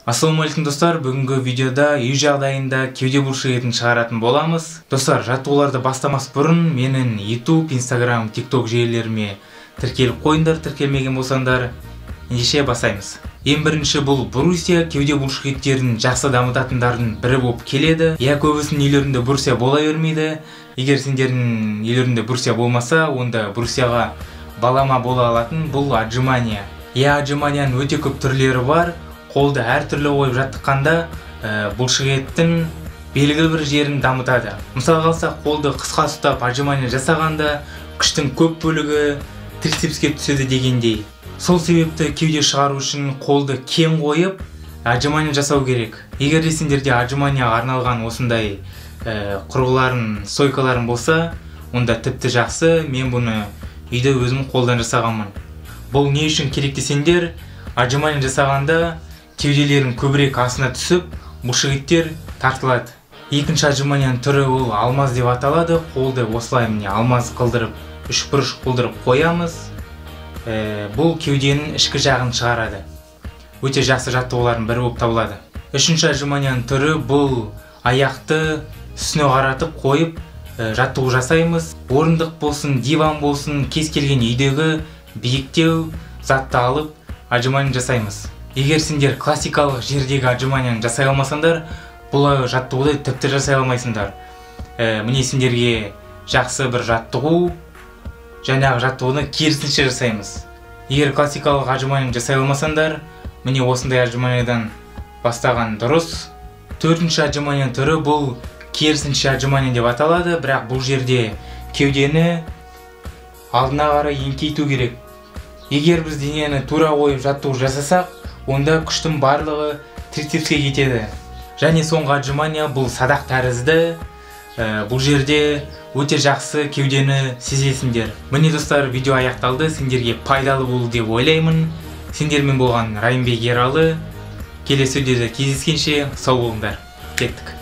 Ассалаумағалейкум, достар! Бүгінгі видеода үй жағдайында кеуде бұлшық етін шығаратын боламыз. Достар, жаттығуларды бастамас бұрын менің YouTube, Instagram, TikTok желілеріме тіркеліп қойыңдар, тіркелмеген болсаңдар. Ендеше бастаймыз. Ең бірінші бұл брусья, кеуде бұлшық еттерін жақсы дамытатындардың бірі болып келеді. Иә, көбісінің үйлерінде брусья бола бермейді. Егер сендердің үйлерінде брусья болмаса, онда брусьяға балама бола алатын бұл отжимания. Иә, отжиманияның өте көп түрлері бар. Қолды әртүрлі қойып жаттыққанда бұлшық еттің белгілі бір жерін дамытады. Мысалға алсақ, қолды қысқа ұстап отжимания жасағанда күштің көп бөлігі трицепске түседі дегендей. Сол себепті кеуде шығару үшін қолды кең қойып отжимания жасау керек. Егер де сендерде отжиманияға арналған осындай құрылғыларың, стойкаларың болса, онда тіпті жақсы. Мен бұны үйде өзім қолдан жасағанмын. Бұл не үшін керек десеңдер, отжимания жасағанда кеуделерің көбірек астына түсіп, бұлшық еттер тартылады. Екінші отжиманияның түрі ол алмаз деп аталады. Қолды осылай міне алмаз қылдырып, үшбұрыш қылдырып қоямыз. Бұл кеуденің ішкі жағын шығарады. Өте жақсы жаттығулардың бірі болып табылады. Үшінші отжиманияның түрі бұл аяқты үстіне қаратып қойып жаттығу жасаймыз. Орындық болсын, диван болсын, кез келген үйдегі биіктеу затты алып отжимания жасаймыз. Егер сендер классикалық жердегі отжиманияны жасай алмасаңдар, бұл жаттығуды тіпті жасай алмайсыңдар. Міне сендерге жақсы бір жаттығу, жаңағы жаттығуды керісінше жасаймыз. Егер классикалық отжиманияны жасай алмасаңдар, міне осындай отжиманиядан бастаған дұрыс. Төртінші отжимания түрі бұл керісінше отжимания деп аталады, бірақ бұл жерде кеудені алдына қарай еңкейту керек. Егер біз денені тура қойып жаттығу жасасақ, онда күштің барлығы трицепске кетеді. Және соңғы отжимания бұл садақ тәрізді. Бұл жерде өте жақсы кеудені сезесіңдер. Міне, достар, видео аяқталды. Сендерге пайдалы болды деп ойлаймын. Сендермен болған Райымбек Ералы. Келесі видеода кездескенше сау болыңдар. Кеттік.